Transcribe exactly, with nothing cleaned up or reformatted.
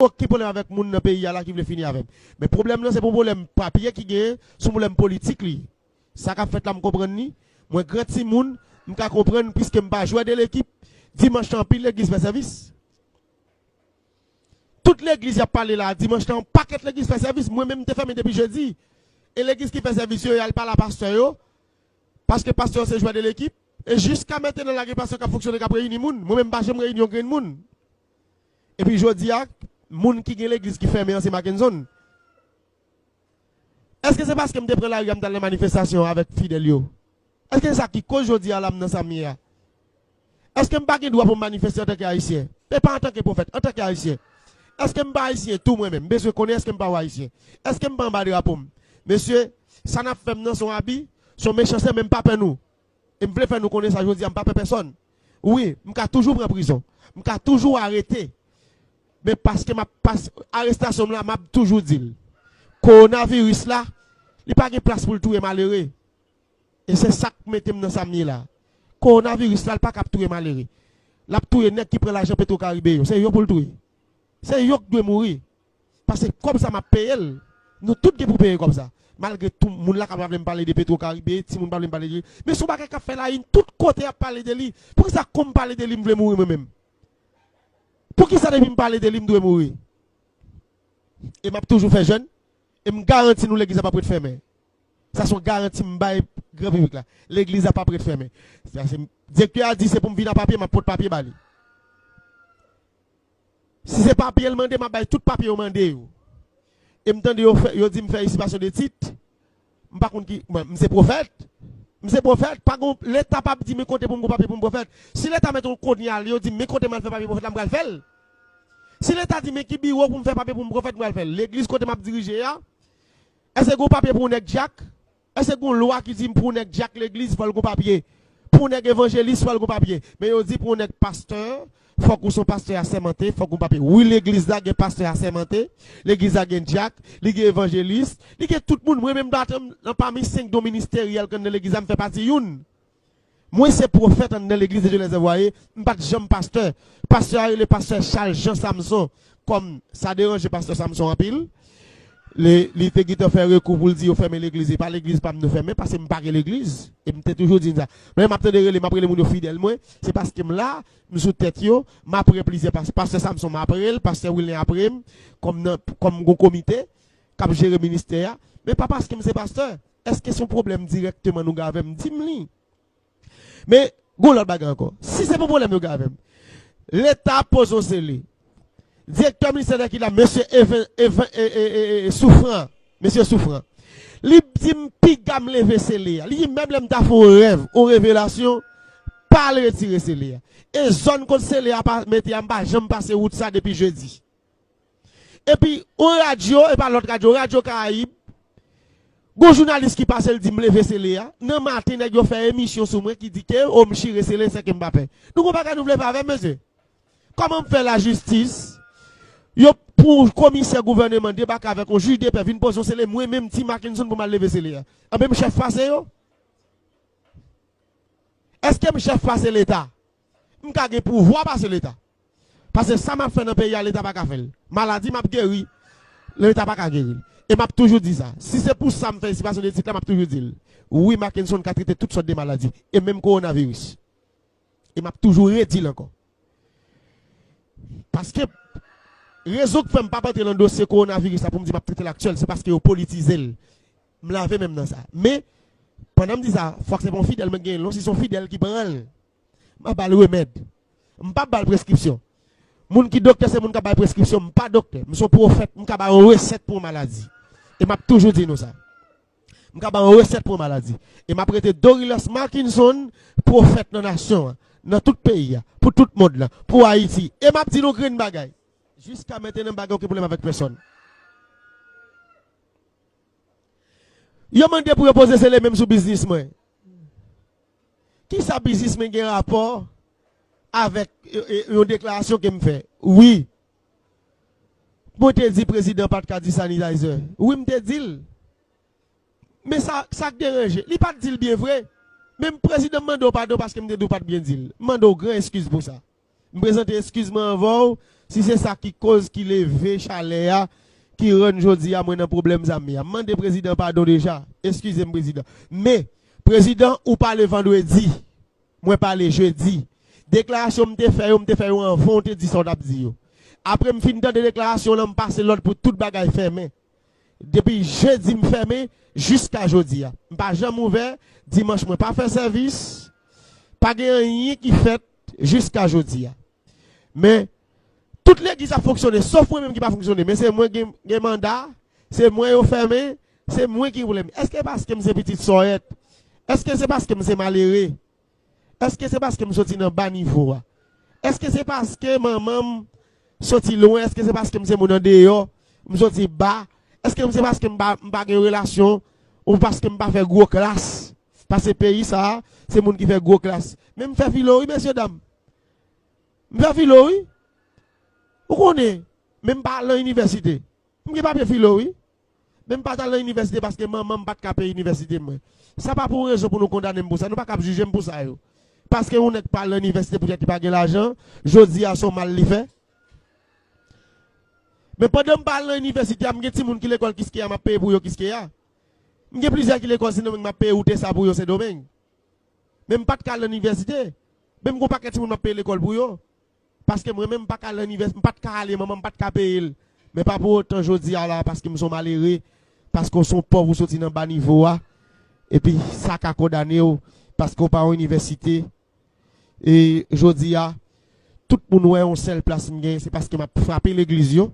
okenn pwoblèm avèk moun nan peyi a la ki vle fini avè m. Men pwoblèm nan se pa yon pwoblèm papye ki genyen, se yon pwoblèm politik li ye. Sa k ap fèt la, m konprann li. Mwen gran timoun, m ka konprann piske m pa jwè de lekip. Dimanch lan, anpil legliz fè sèvis. Tout legliz y ap pale la, dimanch lan, yon pakèt legliz fè sèvis. Mwen menm, m te fèmen depi jedi. E legliz ki fè sèvis yo, y al pale a pastè yo. Paske pastè yo se jwè de lekip. E jiska mentnan, la gen pastè k ap fonksyone, k ap reyini moun. Mwen menm, m pa janm reyini yon grenn moun. Epi jodi a, moun ki gen legliz ki fèmen an, se Mackenson. Èske se paske m te pran lari a, m t al nan manifestasyon avèk fidèl yo? Èske se sa ki koz jodi a la m nan sa m ye a? Èske m pa gen dwa pou m manifeste antanke Ayisyen? E pa antanke pwofèt, antanke Ayisyen. Èske m pa Ayisyen tou mwen menm? M bezwen konnen èske m pa yon Ayisyen. Èske m pa anba drapo m? Mesye, sa n ap fè m nan se yon abi, se yon mechanste, men m pa pè nou. E m vle fè nou konnen sa jodi a, m pa pè pèsòn. Wi, m ka toujou pran prizon. M ka toujou arete. Men paske m ap pas, arestasyon m la, m ap toujou di l. Kowonaviris la, li pa gen plas pou l touye malere. E se sa k mete m nan sa m ye la. Kowonaviris la, l pa ka ap touye malere. L ap touye nèg ki pran lajan Petro Caribe yo. Se yo pou l touye. Se yo k dwe mouri. Paske kòb sa m ap peye l. Nou tout gen pou peye kòb sa. Malgre tout moun la ka pa vle m pale de Petro Caribe, timoun pa vle m pale de li. Men se yon bagay k ap fè layin tout kote y ap pale de li. Poukisa kòm m pale de li, m vle mouri mwen menm? Poukisa depi m pale de li, m dwe mouri? E m ap toujou fè jèn. E m garanti nou legliz la p ap ret fèmen. Sa se yon garanti m bay gran piblik la. Legliz la p ap ret fèmen. Sa se, direktè a di se pou m vin a papye, m ap pot papye ba li. Si se papye l mande, m ap bay tout papye yo mande yo. E m tande yo fè, yo di m fè usurpation de titre. M pa konn ki, mwen, m se pwofèt. M se pwofèt, pa gon, Leta p ap di men kote pou m gon papye pou m pwofèt. Si Leta met yon kounye a, yo di m men kote m al fè papye pwofèt la, m pral fè l. Si Leta di men ki biwo pou m fè papye pou m pwofèt, m pral fè l. Legliz kote m ap dirije a, èske gon papye pou yon nèg dyak? Èske gon lwa ki di pou yon nèg dyak legliz, fò l gon papye? Pou yon nèg evanjelis, fò l gon papye? Men yo di pou yon nèg pastè, fòk ou se yon pastè asèmante, fòk gon papye. Wi, legliz la gen pastè asèmante, legliz la gen dyak, li gen evanjelis, li gen tout moun. Mwen menm, m pa t nan pami senk don ministeryèl k anndan legliz la, m fè pati youn. Mwen se pwofèt anndan legliz de Dye les Envoyés, m pa t janm pastè. Pastè a rele pastè Charles Jean Samson. Kòm sa deranje pastè Samson anpil, li, li te gentan fè rekou pou l di yo fèmen legliz, e pa legliz pa m nou fèmen, paske m pa gen legliz. E m te toujou di n sa. Men m ap tande rele, m ap rele moun yo fidèl mwen, se paske m la, m sou tèt yo, m ap rele plizyè pas-, pastè Samson, m ap rele l, pastè Wilner ap rele m, kòm nan, kòm gon komite k ap jere ministè a. Men pa paske m se pastè. Èske se yon pwoblèm dirèkteman nou gen avè m? Di m li. Men, gon lòt bagay ankò. Si se pou pwoblèm yo gen avè m, Leta ap poze yon sele. Direktè ministè dèkila, mesye Even, Even, e, e, e, e, Soufran. Mesye Soufran. Li di m piga m leve sele a. Li di menm lè m ta fè yon rèv, yon revelasyon, pa al retire sele a. E zòn kot sele a pa mete a, m pa janm pase wout sa depi jedi. Epi, yon radyo, e pa lòt radyo, Radyo Karayib, gon jounalis ki pase l di m leve sele a. Nan maten, nèg yo fè emisyon sou mwen ki di ke, o, m chire sele, sèke m pa pè. Nou gon bagay nou vle fè avè m, mesye? Kòman m fè lajistis, yo, pou komisè gouvèneman debake avèk yon jij de pè, vin poze yon sele, mwen menm, Ti Mackenson, pou m al leve sele a? Anben, m chèf pase yo? Èske m chèf pase Leta? M ka gen pouvwa pase Leta. Paske sa m ap fè nan peyi a, Leta pa ka fè l. Maladi m ap geri, Leta pa ka geri l. E m ap toujou di sa. Si se pou sa m fè usurpation de titre la, m ap toujou di l. Wi, Mackenson ka trete tout sòt de maladi, e menm kowonaviris. E m ap toujou redi l ankò. Paske rezon k fè m p ap antre nan dosye kowonaviris la pou m di m ap trete l aktyèl, se paske yo politize l. M lave men m nan sa. Men, pandan m di sa, fòk se pa yon fidèl mwen genyen l non, si se yon fidèl ki pran l, m ap ba l remèd. M p ap ba l preskripsyon. Moun ki doktè se moun k ap bay preskripsyon, m pa doktè. M se yon pwofèt, m ka bay yon resèt pou yon maladi. E m ap toujou di nou sa. M ka ba yon resèt pou yon maladi. E m ap rete Dorilus Mackenson, pwofèt nan nasyon an, nan tout peyi a, pou tout mond lan, pou Ayiti. E m ap di nou grenn bagay. Jiska mentnan, m pa gen okenn pwoblèm avèk pèsonn. Yo mande pou yo poze sele menm sou biznis mwen. Kisa biznis mwen gen rapò avèk, e, e, yon deklarasyon ke m fè? Wi. Mwen te di prezidan pa t ka di sanitizer. Wi, m te di l. Men sa, sa k deranje, li pa t di l byen vre. Menm prezidan m mande w padon paske m te di w pa t byen di l. M mande w gran eskiz pou sa. M prezante eskiz mwen anvan w, Si se sa ki koz ki leve chalè a, ki rann jodi a mwen nan pwoblèm zam yo. M mande prezidan padon deja. Eskize m, prezidan. Men, prezidan, ou pale vandredi. Mwen pale jedi. Deklarasyon m te fè yo, m te fè yo anvan w te di sa w t ap di yo. Apre m fin tande deklarasyon w lan, m pase lòd pou tout bagay fèmen. Depi jedi m fèmen jiska jodi a. M pa janm ouvè. Dimanch mwen pa fè sèvis. Pa gen anyen ki fèt jiska jodi a. Men, tout legliz ap fonksyone, sof mwen menm ki pa fonksyone. Men se mwen gen, gen manda, se mwen yo fèmen, se mwen ki pwoblèm. Èske paske m se pitit sòyèt? Èske se paske m se malere? Èske se paske m soti nan ba nivo a? Èske se paske manman m soti lwen? Èske se paske m se moun andeyò? M soti ba? Èske se paske m pa, m pa gen relasyon? Ou paske m pa fè gwo klas? Paske peyi sa a, se moun ki fè gwo klas. Men m fè filo, wi, mesye dam. M fè filo, wi. Ou konnen, men m pa al nan inivèsite. M gen papye filo, wi. Men m pa t al nan inivèsite paske manman m pa t ka peye inivèsite mwen. Sa pa pou rezon pou nou kondane m pou sa. Nou pa kab jije m pou sa yo. Paske yon nèg pa al nan inivèsite poutèt li pa gen lajan, jodi a se yon mal li fè. Men pandan m pa al nan inivèsite a, m gen timoun ki lekòl Kiskeya, m ap peye pou yo Kiskeya. M gen plizyè ki lekòl Sendomeng, m ap peye wout sa pou yo Sendomeng. Men m pa t ka al nan inivèsite. Men m gen yon pakèt timoun m ap peye lekòl pou yo. Paske mwen menm m pa ka al nan inivès-, m pa t ka ale, manman m pa t ka peye l. Men pa pou otan jodi a la, paske m se yon malere, paske w se yon pòv, ou soti nan ba nivo a, epi sa ka kondane w, paske w pa yon inivèsite. E jodi a, tout moun wè yon sèl plas m genyen, se paske m ap frape legliz yo,